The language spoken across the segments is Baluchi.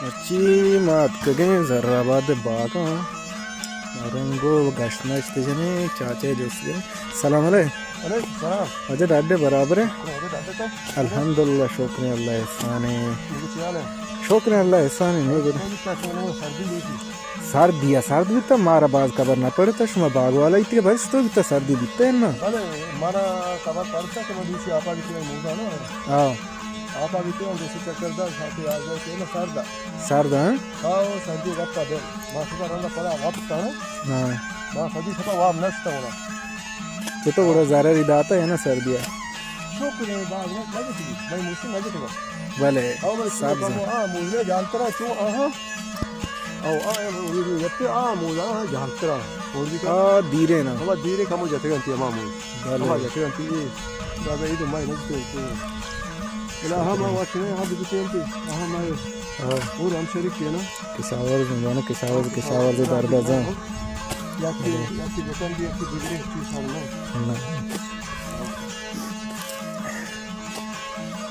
مرچی ما اتکگیں زر آباد باگاں، رنگ و گشت مشت جنیں، چاچے جست جنیں۔ سلام علیکم۔ وعلیکم السلام۔ واجہ ڈاڈے برابر ہے؟ واجہ ڈاڈے تو؟ الحمدللہ، شکر اللہ احسان ہے۔ یہ چی حال ہے؟ شکر اللہ احسان ہے، نہیں بولے۔ سردی بیتی۔ سردی ہے، سرد بیتا، مارا باز خبر نہ پڑتا، شما باغ والا ایتی کہ بس تو بیتا سردی بیتا ہے نا؟ بلے، مانا خبر پڑتا کہ من دوسری آپا بیتی موزا نا۔ ہاں۔ آپا بیتی ہوں، دوسری چکر دا، ساتی آزا کہ نا سرد۔ سرد، ہاں؟ ہاں، او سردی گپا دے۔ ما شپا رنگا پدا وپتا نا۔ ہاں۔ ما سردی شپا واب نشتا ہونا۔ چطور گڑا ضرری داتا ہے نا سردی ہے؟ شکر ہے، باز نہ، نہ جتی، میں موسم نہ جتی۔ بلے، او بس سبز۔ ہاں، موزے جالترا چو، آہاں۔ او، آ، یپے، آ، موزا، آ، جالترا۔ اور بھی آ، دیرے نا۔ ہما دیرے کمو جتے گنتی، ہما موز۔ بلے۔ ہما جتے گنتی، یہ۔ دادا، یہ تو میں نہ جتے گنتی۔ بلا، ہاں، ما واچنے، ہاں، بجتے گنتی۔ ہاں، میں۔ ہاں۔ اور ہم شریک کیا نا؟ کشاورز، من کشاورز، کشاورز درد ازاں۔ یا کہ، یا کہ بکن دی، یا کہ بگڑے، چیز سر نہ۔ نہ۔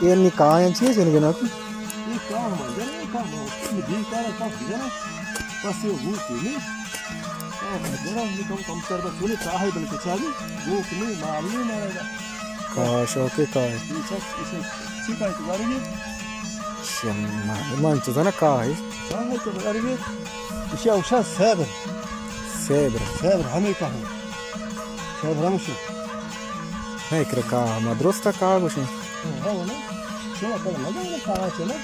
یہ نی کاہ ہیں چیز، ان کے نا؟ یہ کاہ ہم، جنا، یہ کاہ ہم، یہ بیکار ہے، کاہ جنا۔ بس یہ وہ کی نہیں۔ کاہ جنا، یہ کم، کم تر بس، وہ نہیں کاہ ہے بلکہ چاہیے، وہ کہ نہیں، مال نہیں مارے گا۔ کاہ، شوقی کاہ ہے۔ یہ سب، اسے، سی کاہ تو گاڑی ہے۔ شم، من تو زنا کاہ ہے۔ کاہ ہے تو گاڑی ہے۔ اسے اوشا سیبر۔ سیبر۔ سیبر ہمیں کاہ ہے۔ سیبر ہمشی۔ نہیں، کرا کاہ، ما درستا کاہ گوشیں۔ ہاں، ہاں، نا۔ شما کاہ نہ جانا کاہ چلا۔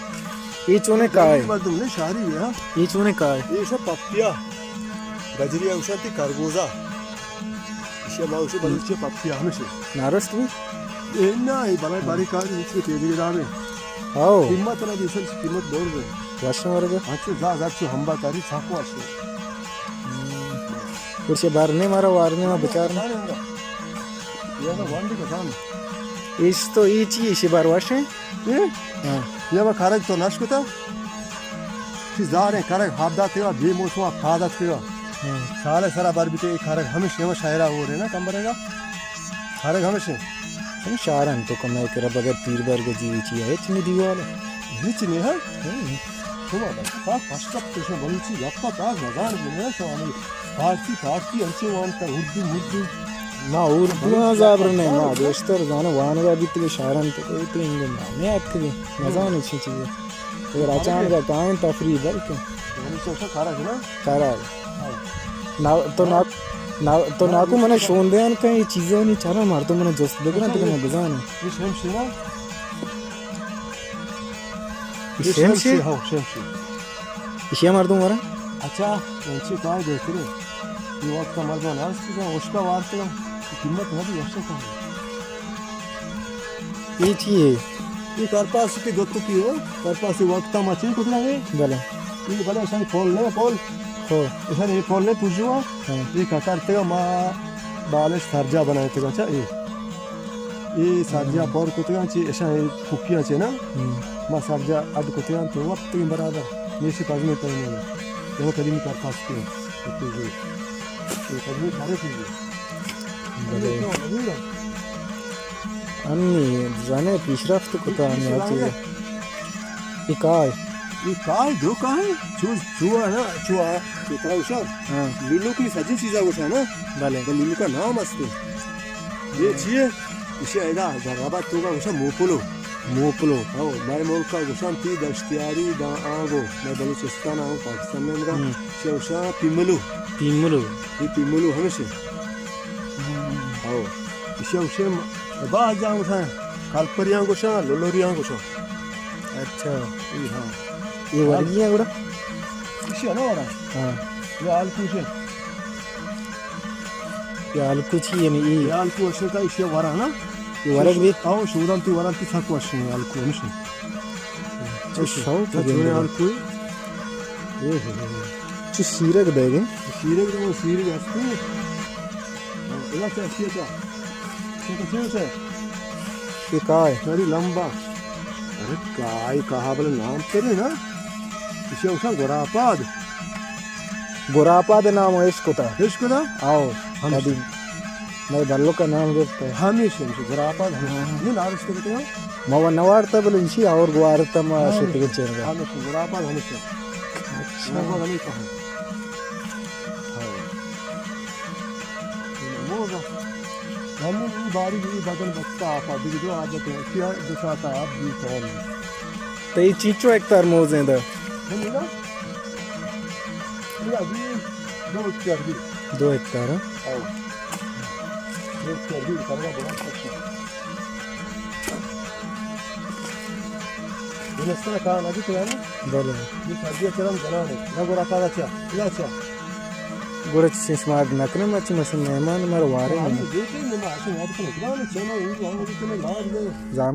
یہ چونے کاہ ہے؟ مردم نے شاری ہے، ہاں۔ یہ چونے کاہ ہے؟ یہ شو پپیا۔ گجری اوشا تی کرگوزا۔ ایشی ما گوشی بلوچی پپیا ہمشی۔ نارشت بھی؟ اے نا، اے بلائے باری کاری، ہیچ بھی تیزی دار ہے۔ ہاؤ۔ قیمت نہ دی، سر، قیمت بہت ہے۔ وشم ورگا؟ اچھا، زا، زا، چو ہمبا تاری، ساکو وشم۔ ہم۔ کچھ بارنے مارا، وارنے ما بچارنا۔ یہ نا وانڈی کسان۔ ایش تو ای چی، ایشی بار وشم؟ اے؟ ہاں۔ یہ ما کارگ تو نش کتا؟ چی زاریں کارگ ہاب دات کگا، بے موسم ہاب دات کگا۔ ہاں۔ سال سرا بار بیتے، اے کارگ ہمیش، یہ ما شاعرہ ہو رہے نا، کم برے گا۔ کارگ ہمیش۔ ہم شاعران تو کم ہے کہ بغیر پیر برگ جی چی ہے، چنی دیوال ہے۔ ہیچ نہیں، ہاں؟ ہاں۔ شما بس پاک پشکپ تو شما بلوچی گپا پاک نزان، شما فارسی، فارسی انچے وانتا، اردو، اردو۔ ما اردو ہاں زابر نہیں، ما بیشتر زانے وانگا بیتی کہ شاعران تو کوئی تو انگو نام یاد کری، نزانے چی چیز ہے۔ اگر اچانک کائیں تفریح بلکہ۔ یعنی چوشا کارا ہے نا؟ کارا ہے۔ ہاں۔ نا، تو نا، نا، تو ناکو منا شون دیان کن، یہ چیزیں نہیں چارا مار تو منا جست بگرن تو منا بزانے۔ یہ شمشی نا؟ یہ شمشی؟ ہاں، شمشی۔ ایشی ءَ مردم ورن؟ اچھا، انچی کار بہتر ہے۔ یہ وقت مردم ناست کن، اشکا وارتے، قیمت نہ دی، اشکا کار۔ یہ چی ہے؟ یہ کرپاس کی دو ٹکی ہو، کرپاس وقت ما چین کتنا ہے؟ بلے۔ یہ بلے، ایسا پول نہیں، پول۔ ہو۔ ایسا نہیں، پول نہیں پوچھو۔ ہاں۔ یہ کا کرتے ما بالش سرجا بنائے تھے، اچھا، یہ۔ اے سرجاں پر کتگاں چی، اشاں اے ککیاں چی نا؟ ہم۔ ما سرجاں اڈ کتگاں تو وپتگیں برابر۔ میشی پزمیں پہنے۔ یہ قدیمی کرپاس کے۔ اے قدیمی سارے چیزیں۔ بلے۔ انی زانے پیشرفت کتا انی ہر چیز۔ اے کاہ؟ اے کاہ، دو کاہ؟ چو، چو نا، چو آ، چو ترا گوشاں۔ ہاں۔ لولوک نی سجیں چیزا گوشاں نا۔ بلے۔ بلے لولوکا نام استے۔ اے چی ہے؟ ایشی ادا حیدرآباد توکا گوشاں موپلو۔ موپلو۔ ہو، مئے ملکا گوشاں تی دشتیاری دا آنگو۔ مئے بلوچستان آنگو پاکستان میں امرا۔ ہم۔ ایشی گوشاں پیملو۔ پیملو۔ یہ پیملو ہمیشہ۔ ہم۔ ہو۔ ایشی گوشاں باز جاں گوشاں کلپریاں گوشاں، لولوریاں گوشاں۔ اچھا۔ یہ ہاں۔ یہ ورگی ہیں گڑا؟ ایشی ہے نا ورا؟ ہاں۔ یہ آلکوش ہے۔ یہ آلکو چی یعنی یہ؟ یہ آلکو اشن کا ایشی ورا نا؟ یہ ورگ بھی؟ آو شودان تی ورا تی سک وشن آلکو ہمیشہ۔ چو شوق ہے جوڑے آلکو۔ اے ہو ہو۔ چو سیرگ دے گے؟ سیرگ دے، سیرگ ہستی۔ ہاں، ادا چا، چیا چا۔ چیا چا، چیا چا۔ یہ کاہ ہے؟ ساری لمبا۔ ارے کاہ، کاہ بلے نام تیرے نا۔ اسے اسا گراپاد۔ گراپاد نام ہے اس کو تا۔ اس کو تا؟ آؤ، ہم۔ قدیم۔ میں بلو کا نام گرتا ہے۔ ہمیشہ، ہمیشہ۔ گراپاد، ہمیشہ۔ ہاں۔ یہ نارش کو کہتے ہیں؟ ما و نوارتا، بلے ایشی اور گوارتا ما ہاں، شتگیں چیرگا۔ ہمیشہ، گڑا پاد ہمیشہ۔ اچھا۔ گڑا پاد ہمیشہ۔ ہاں۔ موز۔ ہمیں ای باری بھی بدن بچتا آپا، دیگه دو عادت ہے، کیا دو ساعت آپ بھی کون۔ تو یہ چیچو ایک تر موزیں دا؟ ہمیں نا؟ یہ ابھی دو ہیکٹر بھی۔ دو ہیکٹر، ہاں؟ ہاں۔ دو ہیکٹر بھی کرنا بہت اچھا۔ زمستان کار نہ بیت یعنی؟ بلے۔ یہ سردی چرم جنان ہے۔ نہ گڑا پادا چا، نہ چا۔ گڑا چی شمار نہ کنم، مرچی مشن مہمان مارا وارے ہاں، نہیں۔ دیکھیں، نہ، ایسے یاد کرے۔ نہ، نہ، چلو، یہ، یہ، یہ، یہ، زام